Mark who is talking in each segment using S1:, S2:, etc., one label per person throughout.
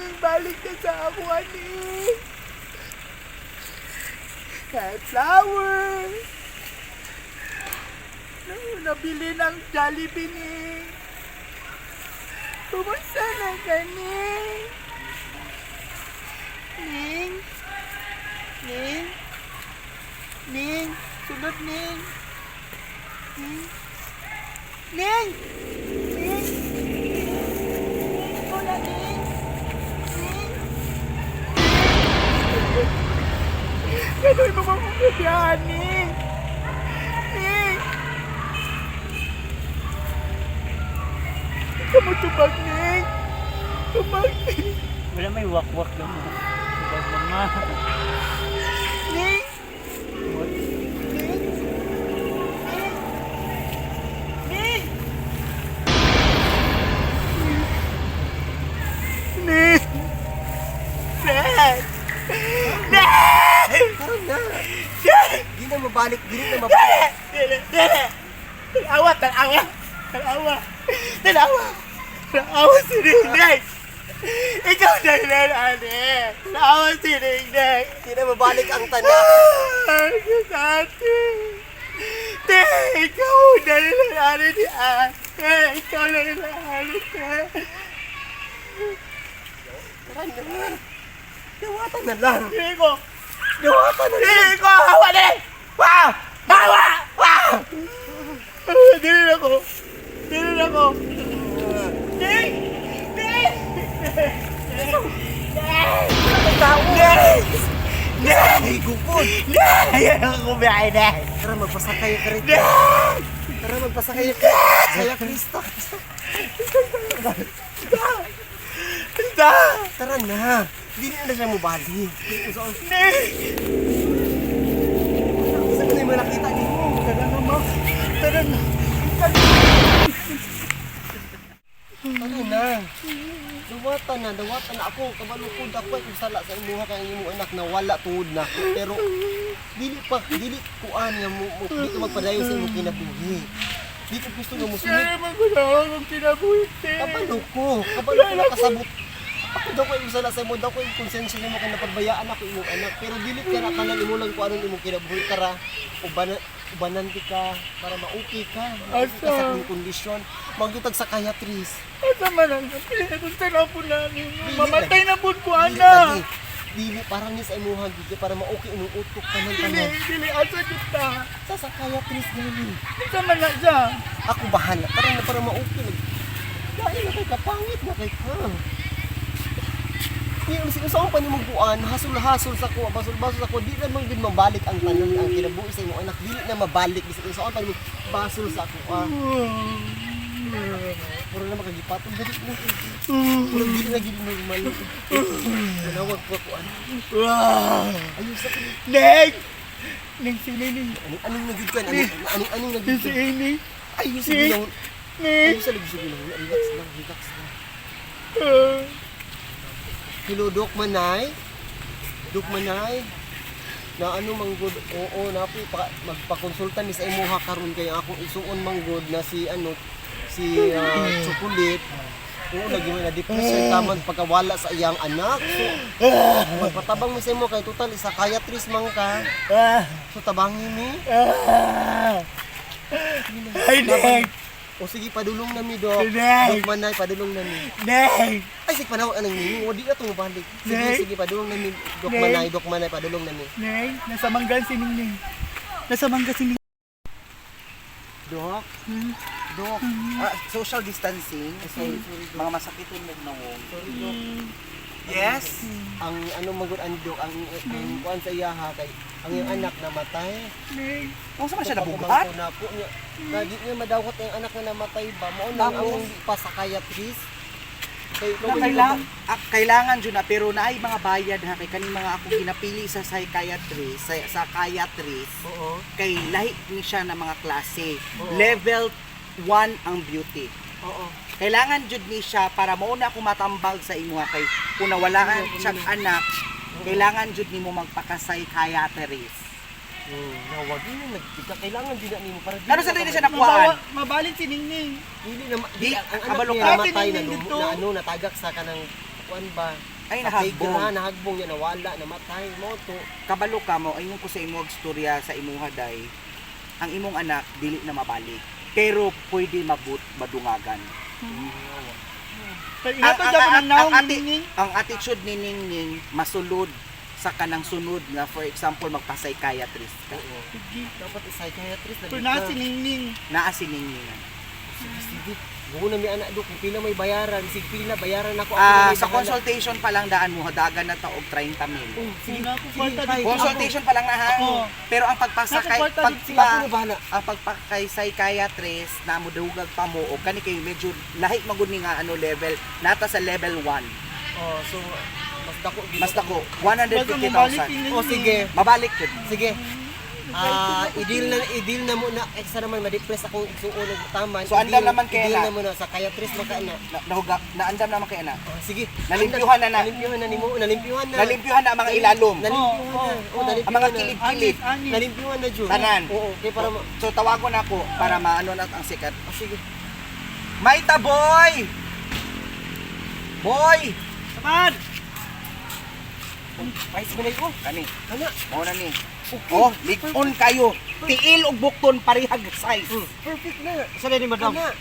S1: Ning, balik ka sa ako, Ning. Kahit flower. Nabili ng Jollibee, Ning. Kumusta na ka, Ning? Ning? Ning? Ning? Sunod, Ning. Ning? Ning! Ning! Ning! Ikaw na, Ning! Ning! Gano'n mo bang pagkabiyahan, Ning? Ning! Ikaw mo tubag, Ning! Tubag, Ning!
S2: Wala may wakwak lang mo. Tubag mama.
S1: Ning! Ning! Ning! Ning! Ning! Ning! Ning!
S3: Tara na.
S1: Ning!
S3: Di na mabalik, di na mabalik.
S1: Dili! Dili! Tanawa! Tanawa! Tanawa! Tanawa! Tanawa si Ning! Ikaw na yun, ate! Tanawa si Ning!
S3: Di na mabalik ang tanan.
S1: Ay, Diyos, ate! Te, ikaw na yun, ate ni ate! Ikaw na yun, ate!
S3: Tara na. Dawatan na lang.
S1: Hindi ko!
S3: Dawatan na lang.
S1: Hindi ko! Hawa na! Wow! Hawa! Wow! Dili na ko! Dili na ko! Ning! Ning!
S3: Tao.
S1: Ning! Ning!
S3: Ligo po.
S1: Ning! Ayaw ko biyahe, Ning!
S3: Tara, magpasakay ka rin.
S1: Ning!
S3: Tara, magpasakay ka. Saya Krista.
S1: Da!
S3: Tara na. Di na siya mabalik.
S1: Ning!
S3: Saan mo na yung mga nakita ni mo?
S1: Tara na, ma. Tara na.
S3: Tara na. Dawatan na, dawatan na ako. Kabalukod ako ay kung sala sa imuha kay ang imong anak na wala tuod na. Pero dili pa, dili kuan nga mo, mo di ka magpadayon sa imong kinabuhi. Di ko gusto nga musunod.
S1: Kaya naman ko na akong kinabuhi, te.
S3: Kabalo ko, kabalo ko nakasabot. Ako daw ko yung sala sa imo, daw ko yung konsensya nimo kay napagbayaan ako imong anak. Pero dili ka na tanan imo lang kuanon imong kinabuhi tara. Ubanan ubanan ti ka para ma-okay ka. Ma-okay ka sa
S1: Asa?
S3: akong kondisyon. Magdutag sa psychiatrist.
S1: Asa man ang pinagpunta na po namin. Mamatay na po ko,
S3: Dili
S1: ana.
S3: lagi. Dili para ni sa imuha gid para ma-okay imong utok tanan
S1: Dili,
S3: tanan.
S1: dili, asa kita.
S3: Sa psychiatrist gani.
S1: Asa man na siya.
S3: Ako bahala tara na para ma-okay. Dahil na kay kapangit na kay ka. Di si usaon pa nimo buan, hasol-hasol sa ko, basol-basol sa ko, di na man gud mabalik ang tanan ang kinabuhi sa imong anak, dili na mabalik bisan usaon pa nimo basol sa ako. Ah. Puro na makagipatong dali mo. Puro dili na gid normal. Manawag ko ako ano.
S1: Wow.
S3: Ayos sa kini.
S1: Neng! Neng, sino ni?
S3: Anong anong nagid kan? Anong anong anong nagid
S1: Si
S3: kan?
S1: Ini.
S3: Ayos sa ginaw.
S1: Neng!
S3: Ayos sa lagi sa ginaw. Relax lang, relax lang. Hello, Dok Manay. Dok Manay. Na ano manggod, oo, na ako pa, magpakonsulta ni sa imuha karon kay ang akong isuon manggod na si ano si Chocolate. Oo, lagi man na depress siya taman pagkawala sa iyang anak. So, magpatabang mo sa imo kay total isa psychiatrist man ka. So tabangi mi.
S1: Ay, Neng!
S3: O sige, padulong na mi, Dok.
S1: Neng!
S3: Dok Manay, padulong na mi.
S1: Neng!
S3: Ay, sige, panawag anang nini. O, di na itong balik. Sige,
S1: Neng!
S3: sige, padulong na mi. Dok
S1: Neng!
S3: Manay, Dok Manay, padulong na mi.
S1: Neng, nasa mangga si Ning Ning. Nasa mangga si Ning.
S3: Dok? Dok?
S4: Ah, social distancing kasi mga masakiton mo nawong.
S3: Sorry, Dok.
S4: Yes.
S3: Ang ano magud ang Dok, ang kuan sa iya ha, kay ang iyang anak namatay.
S1: Neng!
S4: Kung saan man siya
S3: So,
S4: nabugat?
S3: pagkumangko Na po niya. Na, di niya madawat ang anak na namatay ba? Mao nang ang
S4: Tapos?
S3: pa sa psychiatrist. Kay,
S4: Na kailangan, kailangan jud na pero naay mga bayad ha kay kaning mga ako ginapili sa psychiatrist, sa psychiatrist
S3: Oo.
S4: kay lahi ni siya na mga klase.
S3: Oo.
S4: Level 1 ang beauty.
S3: Oo.
S4: Kailangan jud ni siya para mao na ako matambag sa imuha kay kung nawalaan siyang anak, kailangan jud nimo magpaka-psychiatrist.
S3: Nawag yun, nagtika. Kailangan din na nimo para di
S4: Ano
S3: na
S4: sa rin
S3: ka-
S4: siya nakuhaan?
S1: Mabalin si Ning Ning.
S3: Dili na
S4: Di,
S3: di, ang anak
S4: kabalo
S3: niya
S4: ka.
S3: namatay na,
S1: Ate,
S3: na ano natagak sa kanang kuan ba.
S4: Ay,
S3: Sa
S4: nahagbong.
S3: playground, nahagbong niya, nawala, namatay, mo to.
S4: Kabalo ka mo, ayun ko sa imong istorya sa imuha day. Ang imong anak dili na mabalik. Pero pwede mabut madungagan.
S1: Pero ingat jud ako ng naong ningning.
S4: Ang attitude ni Ningning masulod sa kanang sunod nga, for example, magpa-psychiatrist ka.
S3: Oo.
S1: Sige.
S3: Dapat i-psychiatrist na
S1: Pero naa si Ningning.
S4: Naa si Ningning ano.
S3: Sige, sige. Buo na mi anak do, kung pila may bayaran, sige pila bayaran ako. Ako
S4: Ah,
S3: na may
S4: sa
S3: bahala.
S4: consultation pa lang daan mo, hadagan na ta og 30 mil.
S3: Oh, sige,
S1: Sige, ako
S3: sige,
S1: kwarta
S3: tay.
S1: dito.
S4: Consultation pa lang na ha.
S1: Ako.
S4: Pero ang pagpasakay
S1: Nako, kwarta
S4: pag,
S1: dito.
S3: Sige, ako na bahala.
S4: ang pagpakay psychiatrist na modugag pa mo og kani kay medyo lahi magud ni nga ano level nata sa level 1.
S3: Oh, so mas dako gid.
S4: Mas dako,
S1: Basta mabalik
S4: 150,000.
S1: si Ningning.
S3: Oh, sige.
S4: Mabalik jud.
S3: Sige. Ah, i-deal na mo na extra naman ma-depress akong igsuon og taman.
S4: So, andam naman kay
S3: I-deal
S4: na.
S3: na mo na sa psychiatrist maka na.
S4: Na, nahuga, naandam naman kay ana.
S3: Oh, sige.
S4: Nalimpyuhan na na.
S3: Nalimpyuhan na nimo, nalimpyuhan na.
S4: Nalimpyuhan na ang mga ilalom.
S3: Nalimpyuhan na.
S1: Oh,
S3: Oh,
S1: oh,
S3: nalimpyuhan
S4: Ang mga
S3: na.
S4: kilid-kilid.
S1: Anis, anis.
S3: Nalimpyuhan na jud.
S4: Tanan.
S3: Oo, kay para ma-
S4: So tawagon ako para maano na ang sikat.
S3: Oh, sige.
S4: Maita boy! Boy!
S1: Samad!
S3: Pais mo na ko.
S4: Kani,
S3: Ana.
S4: mao na ni.
S3: Okay.
S4: Oh, lig-on kayo. Tiil og bukton parehag size.
S3: Perfect na.
S2: Sa ni madam.
S3: Ana.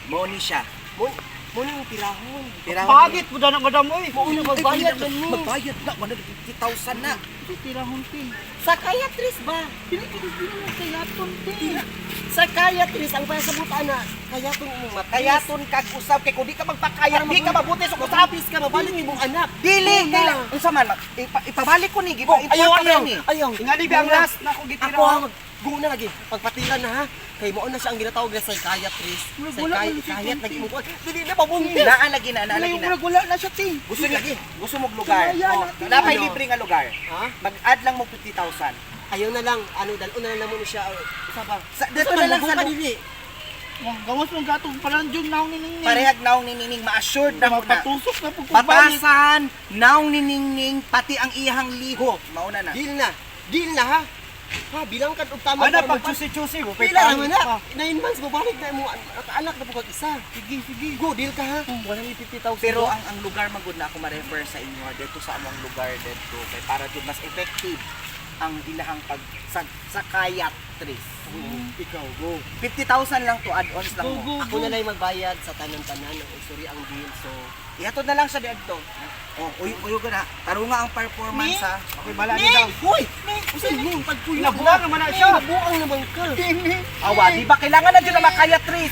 S4: Mao ni siya.
S3: Mo mo ni pirahon.
S4: Pirahon.
S2: Pagit mo na madam oy.
S3: Mo una magbayad man ni.
S4: Magbayad na 150,000 na.
S1: Tirahon ti.
S3: Psychiatrist ba?
S1: Dili dili dili mo kay laton ti.
S3: Psychiatrist ang pasabot ana. Kaya tong imong matis.
S4: Kayaton kag usab kay kun di ka magpakaya, di ka mabuti sa usab.
S3: Mabutis ka mabalik imong anak.
S4: Dili,
S3: Una.
S4: kaila. Unsa man ipabalik ko ni giba.
S3: Ayaw, ayaw,
S4: ni.
S3: ayaw.
S4: Ingali ba ang last na ko gitira.
S3: Ako ha, mag go na lagi. Pagpatira na ha. Kay mao na siya ang ginatawag na psychiatrist.
S1: Murag wala man si
S3: Psychiatrist
S1: Kunti.
S3: lagi mo. Dili na pabuntis.
S4: Naa lagi na, naa
S1: Wala
S4: lagi
S1: yung
S4: na.
S1: murag wala na siya ti.
S4: Gusto lagi, gusto mo lugar.
S1: Tumaya
S4: Oh,
S1: natin.
S4: napay
S3: Ano?
S4: libre nga lugar.
S3: Ha?
S4: Mag-add lang mo 50,000.
S3: Ayaw na lang. Ano, dalon na lang mo siya. Isa pa.
S4: Sa, dito na lang sa
S3: dili.
S1: Wang gawas mong gatong palanjong naong ni Ningning.
S4: Parehag naong ni Nining ma-assured na ko na.
S1: Mapatusok na pud kung balik.
S4: Batasan, naong ni Ningning, pati ang iyang liho. Mauna na.
S3: Deal na. Deal na ha. Ha, bilang ka og tama.
S2: Ana
S3: para
S2: pag chusi-chusi mo.
S3: Pila naman na. 9 months mo balik na mo anak na po kag isa.
S1: Sige, sige.
S3: Go, deal ka ha. 150,000.
S4: Pero ang lugar magud na ako ma-refer sa inyo dito sa among lugar dito kay para jud mas effective ang ilahang pag sa psychiatrist.
S3: Ikaw go.
S4: 50,000 lang to, add-ons lang
S1: Go,
S4: mo.
S1: go,
S3: Ako
S1: go.
S3: na lang magbayad sa tanan-tanan. Oh, sorry ang bill. So,
S4: Ihatod na lang siya dito. Oh, uy uy ka na. Tarunga ang performance
S1: Ning!
S4: ha.
S2: Okay, bala ni daw.
S3: Hoy! Usa ning pagpuyo.
S2: Nabuang naman na siya.
S3: Nabuang naman ka.
S4: Awa, di ba kailangan na jud na makayatris?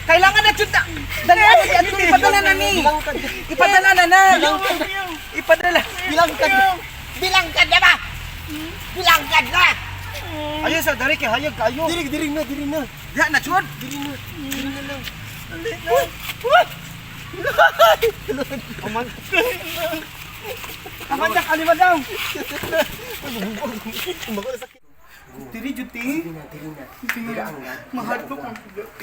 S4: Kailangan na jud na. Dali ano di adto ipadala na ni.
S3: Bilang ka.
S4: Ipadala na na.
S3: Bilang ka.
S4: Ipadala.
S3: Bilang ka. Bilang ka na ba? Bilang ka na.
S2: Ayun sa dari kay hayag kayo.
S3: Diri diri na, diri na.
S4: Ya na jud.
S3: Diri na. Diri na lang.
S2: Aman. Aman jak ani madam.
S1: Diri jud ti.
S3: Diri na, diri na. Diri ang
S1: Mahadlok ang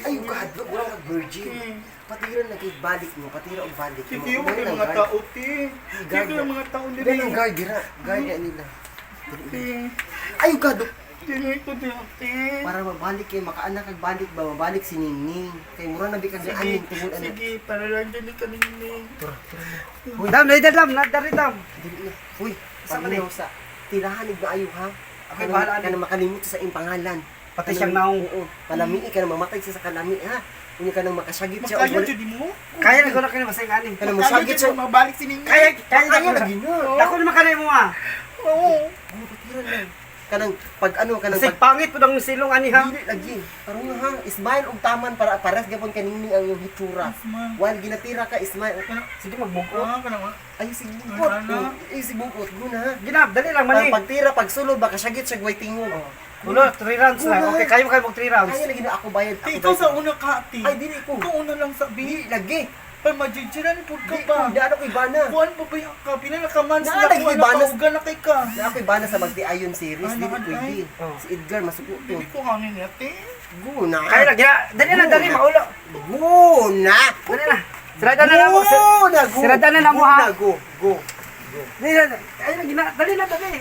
S3: Ay, kahadlok wala ka virgin. Patira na kay balik mo, patira og balik mo.
S1: Sige, mo kay mga tao ti. Sige yung mga tao
S3: Diri
S1: diri.
S3: ang guard dira, guard na nila.
S1: Ti.
S3: Ay, kahadlok.
S1: Dili ko ti ti.
S3: Para mabalik kay makaanak kag balik ba mabalik si Ningning. Kay mura na bi kag
S1: Sige,
S3: aning tungod ana.
S1: sige, para lang dili ka Ningning.
S3: Tura, tura na.
S2: Dam, dali dam, na dari dam.
S3: Dili na. Uy,
S2: Isa man eh.
S3: paminaw sa tirahan ig maayo ha.
S2: Okay, bahala ni.
S3: Kanang makalimot sa iyong pangalan.
S2: Pati
S3: Kanang-
S2: siyang naong.
S3: Oo, palamii ka na mamatay siya sa kalami ha. Unya ka nang makasyagit siya.
S1: Makaya
S3: og wala-
S1: jud mo.
S2: Kaya na ko na kini basta ani.
S3: Kanang
S1: Makaya
S3: mosagit
S1: jud
S3: siya.
S1: mo mabalik si Ningning.
S2: Kaya kaya
S3: Kaya
S2: na
S3: lagi na.
S2: Dako naman kanay mo ah.
S1: Oo.
S3: Ano, patira lang. Kanang pag ano kanang
S2: Kasi
S3: pag
S2: pangit po ang silong ani ha.
S3: dili lagi. Karon nga ha, smile og taman para pares gyapon kaning ang iyong hitsura.
S1: Smile.
S3: While ginatira ka smile.
S2: Sige magbuko.
S1: Ah, kanang
S3: Ay sige bugot.
S1: Ano?
S3: Ay sige bugot guna ha.
S2: Ginab, dali lang
S3: Para
S2: mani.
S3: pagtira pagsulod baka syagit siya gway tingog.
S2: Ulo, 3 rounds lang.
S3: Guna.
S2: Okay, kayo kayo mag 3 rounds.
S3: Kaya lagi na ako bayad.
S1: Ti,
S3: Ako
S1: ikaw
S3: bayad.
S1: sa una ka, ti.
S3: Ay dili ko.
S1: Ikaw una lang sa bi.
S3: Dili lagi.
S1: Ay, majijiran po ka
S3: Di ko
S1: ba?
S3: di ano ko ibana.
S1: Kuan pa ba yung ka? Pila na ka man
S3: Naa,
S1: sila
S3: lagi
S1: kuan na
S3: ibana.
S1: kauga na kay ka.
S3: Na ako ibana sa Magdiayon series,
S1: Ah,
S3: dili
S1: naman,
S3: pwede.
S2: ay. Oh.
S3: Si Edgar masuko to.
S1: Dili ko hangin niya, ti.
S3: Guna.
S2: Kaya na, gina, dali na, dali, maulo.
S3: Guna.
S2: Dali na. Sirada na lang mo.
S3: Guna, go.
S2: Sirada na lang mo, ha?
S3: Guna, go, go.
S2: Dali na, ayun na, gina, dali na, dali.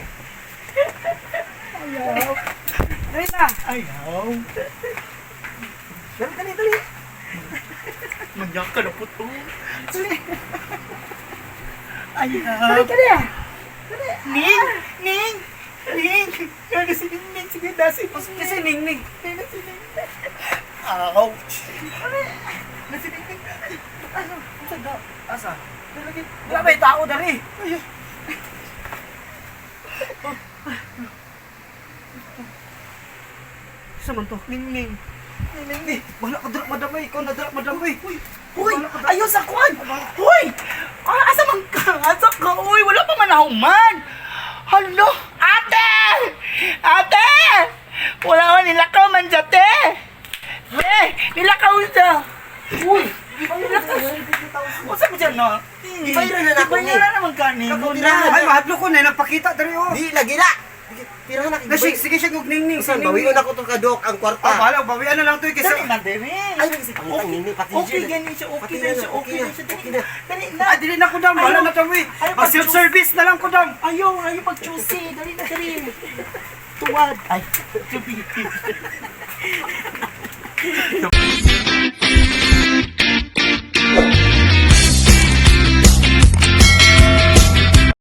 S2: Dali na.
S1: Ayaw.
S2: Dali, dali, dali.
S1: Manyak ka na po to.
S2: Dali.
S1: Ayaw.
S2: Dali ka niya.
S1: Ning! Ning! Ning! Ano si Ning Ning? Sige na si Ning.
S2: Kasi ningning.
S1: Ning na si Ning. Ouch! Na si Ning Ning.
S2: Ano? Asa daw? Asa? Wala may tao dali.
S1: Ayaw.
S2: Sa man to?
S1: Ning Ning. Ning Ning Ning.
S2: Wala ka dra madam eh. Ikaw na dra madam eh.
S1: Uy! Uy! Ayaw sa kuan! Uy! Ah, asa man ka? Asa ka? Uy! Wala pa man nahuman! Hala! Ate! Ate! Wala man nilakaw man siya, te! Te! Nilakaw siya! Uy! Nilakaw siya! Unsa mo dyan, no?
S3: Ibayra na nako ni.
S1: Ibayra naman ka ni.
S3: Kakutirahan.
S2: Ay, mahadlo ko na nagpakita dali oh.
S3: Di lagi na. Tirahan na
S2: Na sige, sige siya og ningning.
S3: Saan bawion ako tong kadok ang kwarta.
S2: Ah, bahala, bawian na lang to eh kasi.
S1: Dali na, dali.
S3: Ay, lagi si pangitang nini pati
S1: Okay, ganyan siya. Okay
S3: Pati
S1: na siya.
S3: na,
S1: Okay na siya.
S3: okay
S1: Dali
S3: na.
S1: na. Dali na.
S2: Ah, dili na ko dam, wala na dam eh.
S1: Ayaw,
S2: Mag self-service na lang ko dam.
S1: Ayaw, ayaw pag-choosy. Dali na, dali. Tuwad. Ay, tubi.